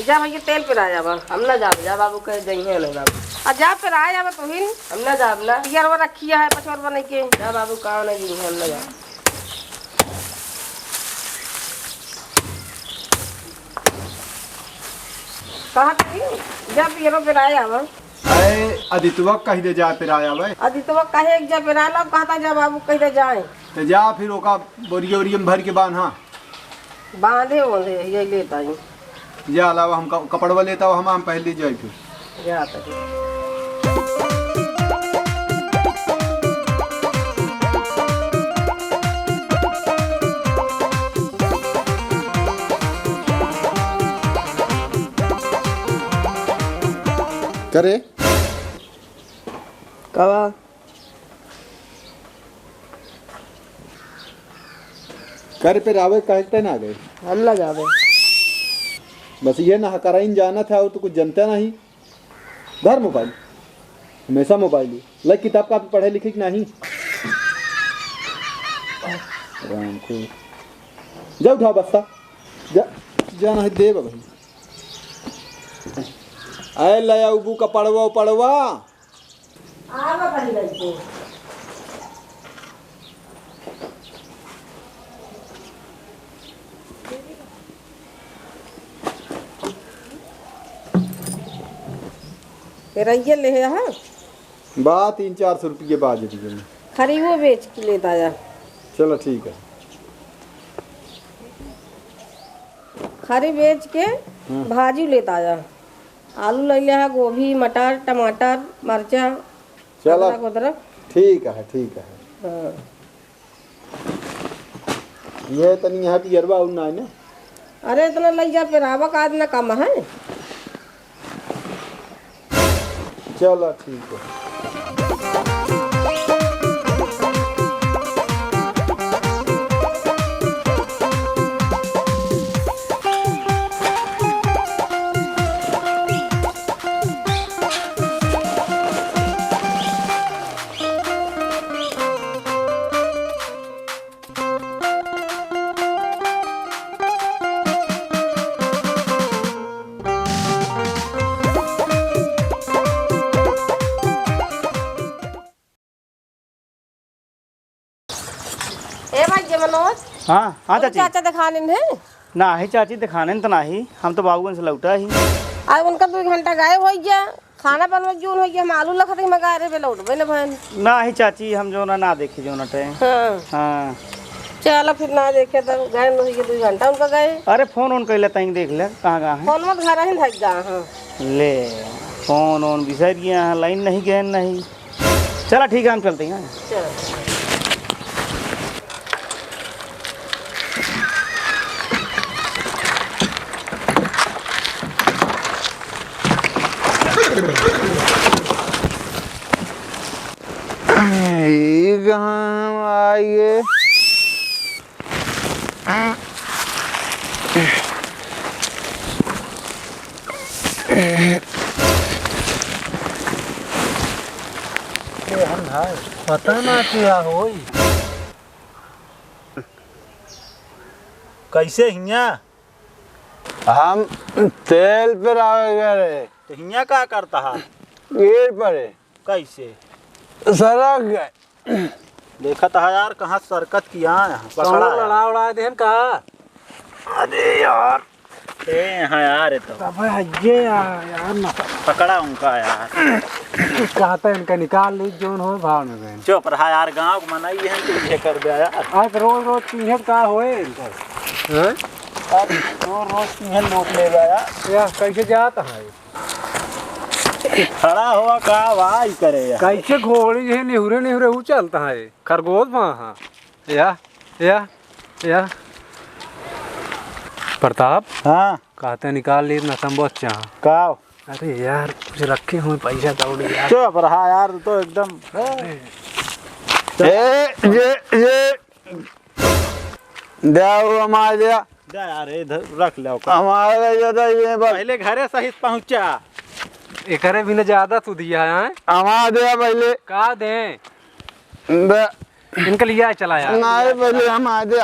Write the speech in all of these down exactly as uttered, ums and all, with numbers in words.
जा भैया, तेल पेराय आवा। हम ना जाब, जा बाबू कहे जइहे ना बाबू। आ जा पेराय आवा तुहिन। हम ना जाब ना। पियरवा रखिया है पचवरवा नहीं के। जा बाबू, काम नहीं जइहे, हम ना जाब। कहा तनी, जा पियरवा पेराय आवा। अरे, अदितवा कहि दे जा पेराय आवे। अदितवा कहे एक जा पेराय लाव, कहता जा बाबू कहि दे जाए। तो जा फिर ओका बोरिया ओरिया में भर के बांधा। बांधे ओंधे, ये लेता ही। जा लावा, हम क-, कपड़वा लेता हो, हम, हम पहले जाए फिर। जा तनी। करे? कवा? करे पे रावे काहे के ना गए? हम ना जावे। बस ये ना कराइन जानत है, और तो कुछ जनता नहीं। धर मोबाइल, हमेशा मोबाइल ही। लग किताब का पढ़े लिखे कि नहीं? राम को। जा उठाओ बस्ता। जा, जा नहीं देब भाई। आए लया उबू का पड़वा, पड़वा। आवा भाई लड़के। रहिए ले है, हाँ? बा तीन चार सौ रुपये बाज दिए। खरी वो बेच के लेता जा। चलो ठीक है। खरी बेच के हाँ। भाजी लेता जा। आलू ले लिया है, गोभी, मटर, टमाटर, मरचा, चला। अदरक, उदरक। ठीक है, ठीक है। हाँ। ये तनी यहाँ पियरवा और ना है ना? अरे, इतना लइ जा, पेरावा का इतना कम है। चला, ठीक है। ए भाई जे मनोज, हाँ, हाँ, तू चाची। चाचा दिखाने न है? नाही चाची, दिखाने न तो नाही, हम तो बाबूगंज से लौटा ही। आज उनका दो घंटा गायब होइ गया, खाना बनवा जून होइ गया, हम आलू लखत ही मंगा रहे, बे लौटबे न भन। नाही चाची, हम जो ना, ना देखे जो ना टाइम। हाँ। हाँ। चला फिर ना देखे तो गए न होइ गया, दो घंटा उनका गए। अरे फोन उन कैले तई देख ले, कहाँ, कहाँ है? फोन मत घर ही धक गा, हाँ। ले, फोन उन बिसर गया, लाइन नहीं गए नहीं। चला ठीक है, हम चलते हैं। चल। ई कहाँ आइए? ए, हम भाई, पता ना क्या होई। कैसे हियाँ? हम तेल पेरावे गए रहे। तो हियाँ का करता है? गिर पड़े। कैसे? सरक गए। देखत है यार, कहाँ सरकत की आए हैं। पकड़ा कौनो यार। लड़ा उड़ा देहन का? अरे यार। ए, हाँ यार, ये तो। अबे हइये यार, यार ना। पकड़ा उनका यार। कहते इनका निकाल ली, जोन हो भाव में गए। चुप रहा यार, गाँव के मनई हैं, तू ये कर दे यार। आज रोज रोज पीहे का होए इनका? हैं? आज रोज रोज पीहे लोट ले यार। या, कैसे जात है? खड़ा हुआ का आवाज करे यार। कैसे घोड़ी है, निहुरे निहुरे ऊ चलता है, खरगोश वहाँ। या, या, या। प्रताप। हाँ। कहते निकाल ली ना, तुम बहुत चाह। का? अरे यार, कुछ रखे हुए पैसा दौड़ी यार। चुप रहा यार, तू तो एकदम। अरे। ए, ये, ये। दे वो हमारे दे। दे यार, इधर रख ले ओकर। हमारे दे दे, ये बस। पहले घरे सहित पहुँचा। एकरे भी न ज्यादा तू दिया है, हैं? हमारे दे पहले। का दे? दे। इनके लिए चला यार। नहीं, पहले हमारे दे।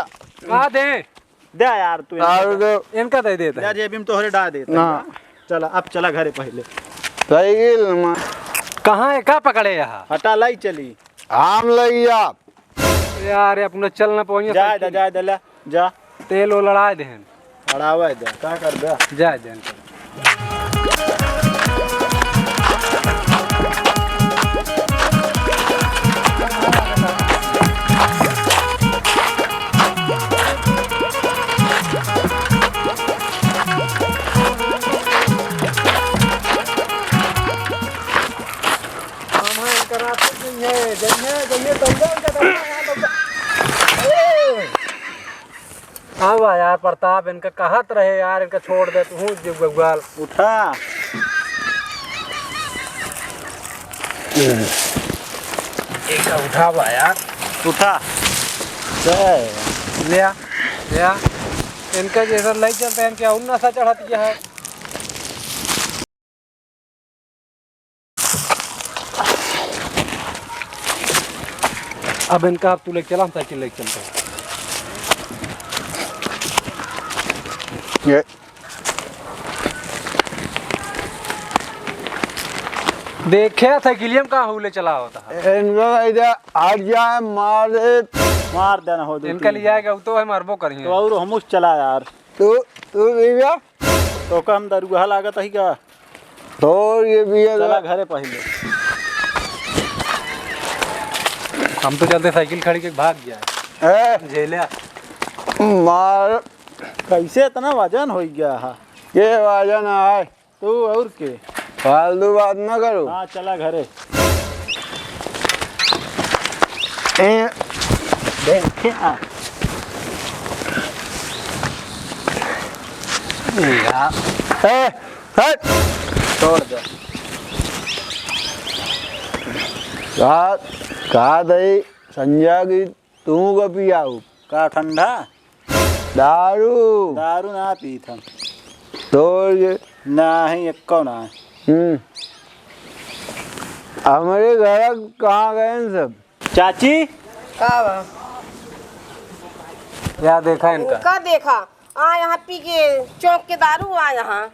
का दे? दे यार तू इनका। इनका दे देता है। यार, जेबी में तोहरे डाल देता है। चला, अब चला घरे पहिले। साइकिल मा। कहाँ है, का पकड़े यहाँ? हटा, लाई चली। आम लई आप। यार, अपना चल ना पहुँचे जाए दे, साइकिल। जाए दे, ले, जा। तेल वो लड़ाए देहन। लड़ावे दे, का कर दे? जाए दे इनका। हम हैं, इनका रात को जइहे, जइहे, जइहे, दौड़ा, इनका दौड़ा, यहाँ दौड़ा। ए! अब यार प्रताप, इनका कहत रहे यार, इनका छोड़ दे तू, जो गगवाल। उठा। इनका उठावा यार। उठा। ले आ, ले आ। इनका जैसा लई चलते हैं, इनके और नशा चढ़त गया है। अब इनका अब तू लेके चला, हम साइकिल लेके चलते हैं। ये। देखे साइकिलिया में कहाँ हुले चला होता है। इनका इधर हट जाए, मार दे। मार देना हो दो इनका तीन। लिया गया, वो तो है, मारबो करिए। तो और हम उस चला यार। तू, तू भी जा। तो का हम दरुहा लागत ही का? तो ये भी है चला ना। घरे पहिले। हम तो चलते साइकिल खड़ी के भाग गया। ए? झेल्या। मार। कैसे इतना वजन हो गया है? ये वजन है। तू और के? फालतू बात ना करो। हाँ, चला घरे। ए। देखे आ। या। ए, हट। छोड़ दे। का, का दई संजय की तू का पियाऊ? का ठंडा? दारू। दारू ना पीत हम। तो ये? नाही, एक्को ना। हम्म। हमरे घर कहाँ गए हैं सब? चाची? का बा? या देखा इनका। का देखा? आ यहाँ पी के चौंक के दारू आ यहाँ।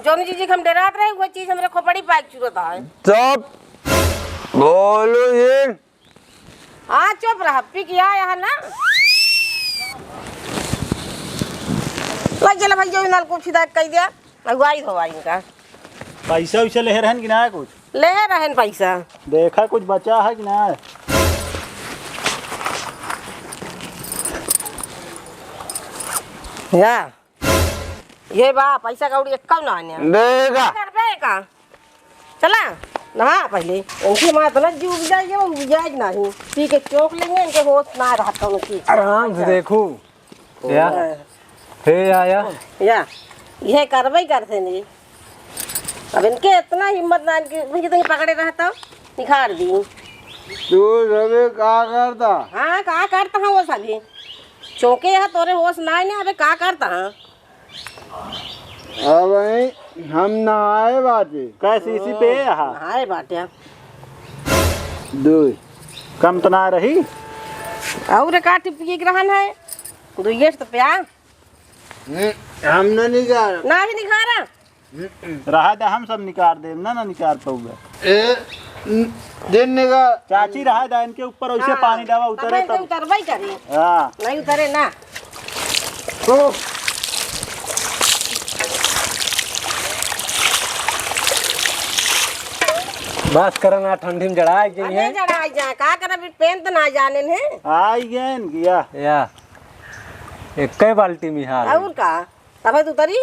जौन चीज के हम डरात रहे, वो चीज हमरे खोपड़ी पाए के चुरत है। चुप। बोलो ये। हाँ, चुप रह, पी के आया है ना। लग चला भाई, जो नल को सीधा कह दिया, अगुवाई हो भाई इनका। पैसा वैसा ले रहन कि ना कुछ? ले रहन पैसा। देखा कुछ बचा है कि ना? या। ये बा, पैसा कौड़ी एक्का ना आने। देगा। करबे का? चला, नहा पहिले। इनकी माँ इतना जी उबिजाई है, वो उबिजाई नहीं। पी के चौंक लेंगे, इनके होश ना रहत कौनो चीज। आराम से देखू। या। हाँ। हे या, या। या। ये करबे करते नहीं। अब इनके इतना हिम्मत ना, इनके, इनके तो पकड़े रहता, निखार दी। तू सभी का करता? हाँ, का करता है वो सभी? चौंके है, तोरे होश ना है ना, अबे का करता है? अब हम नहाए बाटे। कै सीसी पे है? नहाए बाटे। दुई। कम तो ना रही? और का टिपकी के रहन है? दुइये से तो प्या। हम्म, हम ना निकाल। ना भी निखारा। हम्म। रहा दा, हम सब निकाल देब, ना, ना निकाल पउबे। ए, न-, दिन निकाल। चाची, रहा दा, इनके ऊपर वैसे हाँ, पानी डावा, उतरे तब तब। उतरबे करी। हाँ। नहीं उतरे ना। ओ। बस करा ना, ठंडी में जड़ाए के अरे हैं। जड़ाए जाए, का करब, पेन तो ना जाने हैं। आई गए न किया। या। एक बाल्टी में हाल। और का? तब तू उतरी?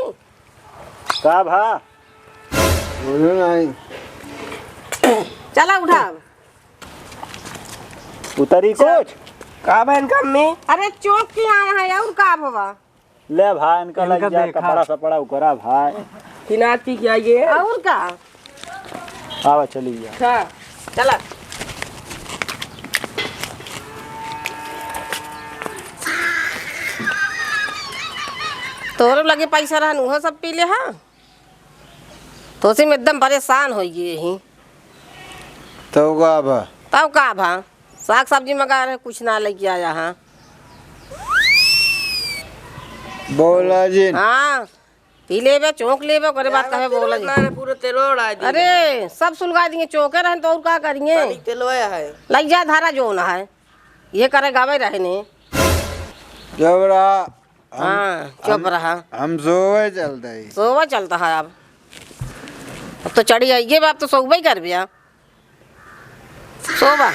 का भा? बोलो नहीं। चला उठा। उतरी कुछ? का बहन का अम्मी? अरे चौंक के आया है, और का भवा? ले भाई, इनका इनका लग जाए देखा। कपड़ा सपड़ा उकरा भाई। किनार पी के आइए। और का? आवा, चली गया। हाँ, चला। तोहरे लगे पैसा रहन, उहो सब पी ले, हाँ? तोसे में एकदम परेशान होइ गए ही। तब का भा? तब का भा? साग सब्जी मंगा रहे, कुछ ना लेके आया, हाँ? बोला जी। हाँ, पी लेबे, चौंक लेबे, ओकरे बाद कहे बोला जी। ना रे, पूरे तेलवा उड़ा दिए। अरे, सब सुलगा दिए, चौंके रहन तो और का करिए? तनिक तेलवा है। लग जा धारा जो ना है, ये करे गावे रहने। जब रहा हम, हाँ, चुप हम, रहा। हम सोवे चलता है। सोवा चलता है अब। अब तो चढ़ी आइए बाप, तो सोबे ही कर बिया। सोवा।